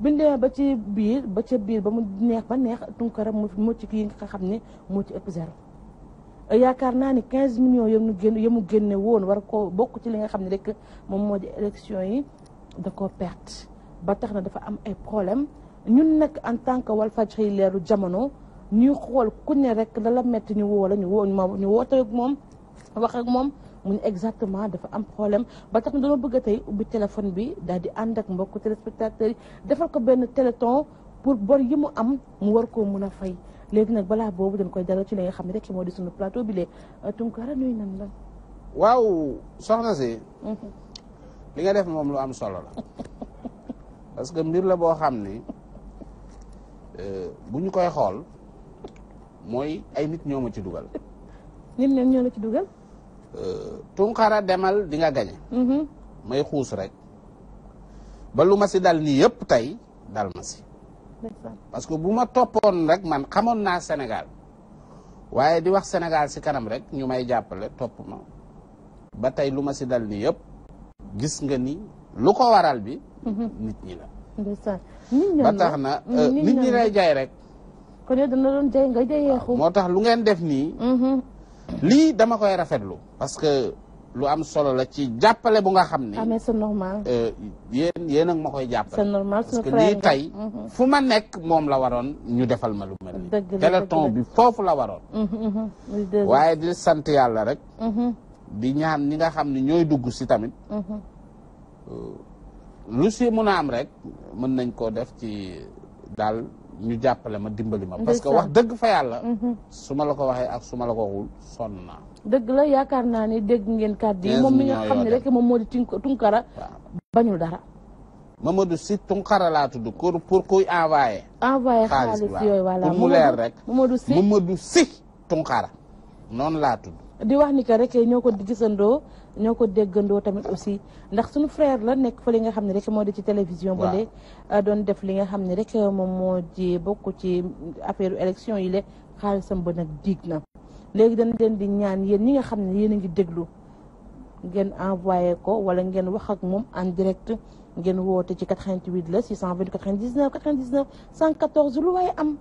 biñ demee ba ci biir ba ca biir ba mu neex ba neex Tunkara moo ci kii nga xam ne moo ci ëpp zéro yaakaar naa ni 15 millions mu génne woon war ko bokk ci li nga xam ne rek moom moo di élection yi da koo perte ba tax na dafa am ay problème ñun nag en tant que Walfadjri leeru jamono ñuy xool ku ne rek la metti ñu woo la ñu woote ak moom wax ak moom mu exactement dafa am problème ba tax na dama bëgg a tey ubbi téléphone bi daal di ànd ak mbokku téléspectateurs yi defal ko benn téléthon pour bor yi mu am mu war koo mën a fay léegi nag balaa boobu dañ koy dalal ci li nga xam ne rek moo di suñu plateau bi lee Tunkara nuyu nan la. waaw soxna si. li nga def moom lu am solo la parce que mbir la boo xam ni bu ñu koy xool mooy ay nit ñoo ma ci dugal. nit ñi ñoo la ci dugal. Tunkara demal di nga gañe. may xuus rek ba lu ma si dal nii yëpp tey dal ma si. parce que bu ma toppoon rek man xamoon naa Sénégal waaye di wax Sénégal si kanam rek ñu may jàppale topp ma ba tey lu ma si dal nii yëpp gis nga ni lu ko waral bi. nit ñi la. ba tax na nit ñi lay jaay rek. kon yow dana doon jaay nga jayeexu. moo tax lu ngeen def nii. lii dama koy rafetlu parce que lu am solo la ci jàppale bu nga xam ni. mais c'est normal. yéen ak ma koy jàppale. c'est normal parce que lii tey fu ma nekk moom la waroon ñu defal ma lu mel nii. dëgg la téléthon bi foofu la waroon. waaye di sant yàlla rek. di ñaan ñi nga xam ne ñooy dugg si tamit. lu si mun a am rek mën nañ koo def ci daal ñu jàppale ma dimbali ma. parce que wax dëgg fa yàlla. su ma la ko waxee ak su ma la ko waxul sonn naa. dëgg la yaakaar naa ni dégg ngeen kàddu yi moom mi nga xam ne rek moom moo di Tunkara. bañul dara. Mamadou Sy Tunkara laa tudd pour kuy envoyé. xaalis yooyu voilà pour mu leer rek. Mamadou Sy Tunkara noonu laa tudd. di wax ni que rek ñoo ko gisandoo ñoo ko déggandoo tamit aussi ndax suñu frère la nekk fa li nga xam ne rek moo di ci télévision ba léegi doon def li nga xam ne rek moom moo di bokk ci affaire élection yi le xaalisam ba nag diig na léegi dañ leen di ñaan yéen ñi nga xam ne yéen a ngi déglu ngeen envoyé ko wala ngeen wax ak moom en direct ngeen woote ci 88 la 628 99 99 114 lu waaye am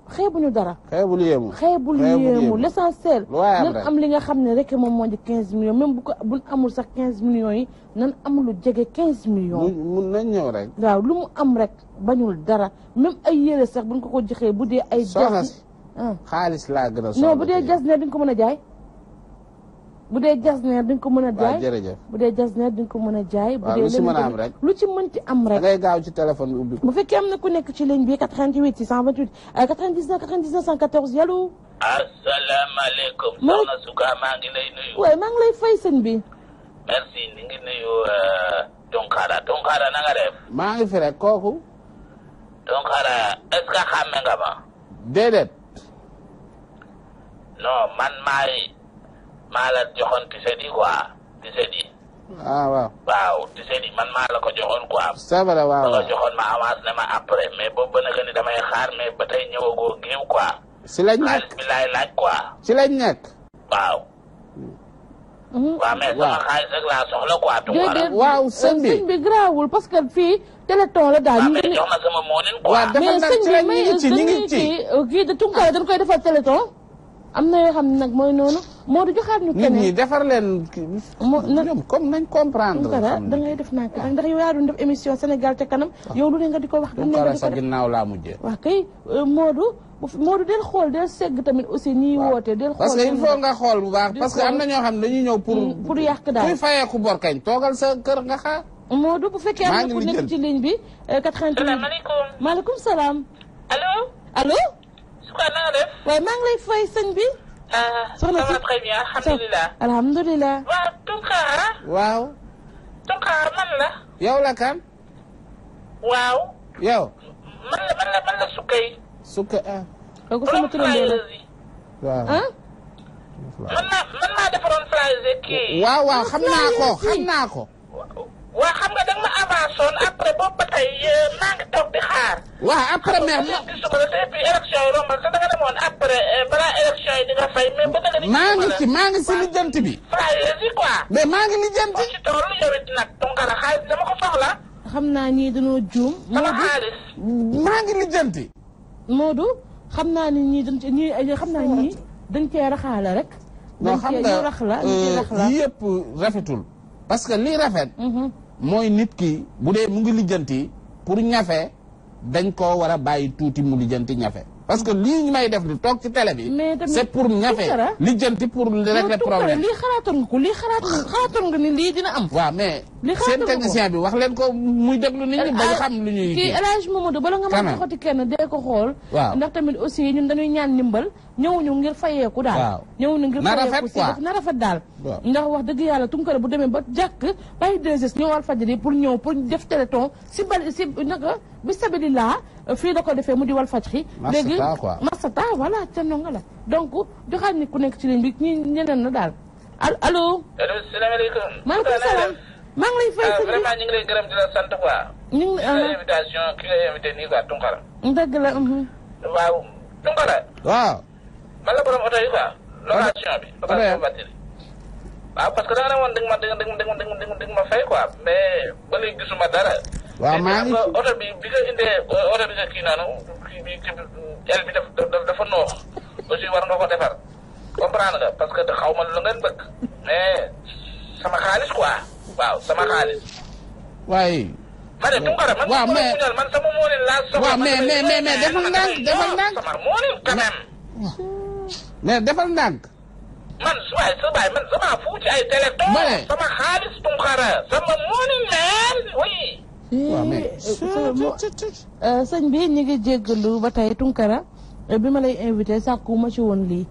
xeebuñu dara. xeebul yéemu l'essentiel nan am li nga xam ne rek moom moo di 15 millions même buñ amul sax 15 millions yi nan am lu jege 15 millions. mun nañ ñëw rek. waaw lu mu am rek bañul dara même ay yére sax buñ ko joxee bu dee ay. xaalis laa gën a soxla. non bu dee jasneer duñ ko mën a jaay. bu dee jasneer duñ ko mën a jaay. jërëjëf bu dee jasneer duñ ko mën a jaay. bu dee lu ci mën a am rek. lu ci mënti am rek. da ngay gaaw ci téléphone bi ubbi ko. bu fekkee am na ku nekk ci ligne bi 88 628 99 99 114 allo. asalaamaaleykum. soxna Souka maa ngi lay nuyu. waaye maa ngi lay fay sëñ bi. merci ni ngi nuyu Tunkara na nga def. maa ngi fi rek kooku. Tunkara est-ce que xàmme nga ma. déedéet. non man maa la joxoon tiset yi quoi tiset yi. waaw tiset yi man maa la ko joxoon quoi. c'est vrai waaw nga joxoon ma avance ne ma après mais boobu ba nag ni damay xaar mais ba tey ñëwagoo géew quoi. si lañ nekk xaalis bi laay laaj quoi. si lañ nekk. waaw. waaw mais sama xaalis rek laa soxla quoi. déedéet waaw sëñ bi garaawul parce que fii téléthon la daal. waaw mais jox ma sama moonin quoi. waaw dafa nag ci lañ ñu ngi ci kii de Tunkara dañ koy defal téléthon. am na yoo xam ne nag mooy noonu moo di joxaat ñu keneen nit ñi defar leen ñoom comme nañ comprendre. Tunkara da ngay def nànk ndax yow yaa doon def émission Sénégal te kanam. yow lu ne nga di ko wax. Tunkara sa ginnaaw laa mujjee. waaw kay Modou del xool del segg tamit aussi ñiy woote del xool. parce que il faut nga xool bu baax parce que am na ñoo xam ne dañuy ñëw pour yàq daal kuy fayeeku bor kañ toogal sa kër nga xaar. Modou bu fekkee am na ku nekk ci ligne bi. 88 salaamaaleykum. maaleykum salaam. allo. Souka na nga def. waaye maa ngi lay fay sëñ bi. soxna si très bien alhamdulilah. alhamdulilah. waaw Tunkara. waaw. Tunkara man la. yow la kan. waaw. yow. man la Soukay. Soukay kooku sama turandoo la. waaw. man maa defaroon flyers kii. waaw xam naa ko. waa xam nga da nga ma avancé woon après boobu ba tey maa ngi toog di xaar. waaw après mais. depuis élection yi rombal sax da nga demoon après balaa élection yi di nga fay mais ba nga. maa ngi si lijjanti bi. flyers yi quoi. mais maa ngi lijjanti. ci toolu yow it nag Tunkara xaalis dama ko soxla. xam naa ñii dañoo juum. sama xaalis. maa ngi lijjanti. Modou xam naa ni ñii xam naa ñii dañ cee raxaale rek. non xam nga yii yëpp rafetul. parce que lii rafet. mooy nit ki bu dee mu ngi lijjanti pour ñafe dañ koo war a bàyyi tuuti mu lijjanti ñafe. parce que lii ñu may def di toog ci télé bi. c'est pour ñafe lijjanti pour régler problème. lii xalaatoon nga ko lii xalaatoon nga ni lii dina am. waaw mais seen technicien bi wax leen ko muy déglu nit ñi ba xam lu ñuy kii El Hadj Mamadou bala nga mën a xoti kenn dee ko xool. waaw ndax tamit aussi ñun dañuy ñaan ndimbal ñëwuñu ngir fayeeku daal. waaw ñëwuñu ngir fayeeku si na rafet daal. ndax wax dëgg yàlla Tunkara bu demee ba jàkk bàyyi 2S ñëw Walfadjri pour ñëw pour def téléthon si naka bi sabilillah fii la ko defee mu di Walfadjri. léegi Massata voilà ca nonga la donc joxaat ni ku nekk ci ligne bi ñi ñeneen na daal allo. salaamaaleykum. maaleykum salaam. maa ngi lay fay sëñ bi vraiment ñu ngi lay gërëm di la sant quoi. ñu ngi invitation ki nga invité nii quoi Tunkara. dëgg la. waaw Tunkara. waaw. man la borom oto yi quoi. location bi. location voiture. waaw parce que da nga ne woon di nga ma fay quoi mais ba léegi gisuma dara. waaw maa ngi oto bi nga indee oto bi nga kii noonu kii bi el bi dafa noox aussi war nga ko defar comprendre nga parce que xaw ma lu ngeen bëgg mais sama xaalis quoi waaw sama xaalis. waaye. ma ne Tunkara man. waaw mais man sama moonin laa soxla. waaw mais defal ndànk defal ndànk. sama moonin quand même. mais defal ndànk. man waaye sa baay man sama fu ci ay téléphone. sama xaalis Tunkara sama moonin meel oui. waaw mais sëñ bi ñu ngi jéggalu ba tey Tunkara bi ma lay invité sàkku ma ci woon lii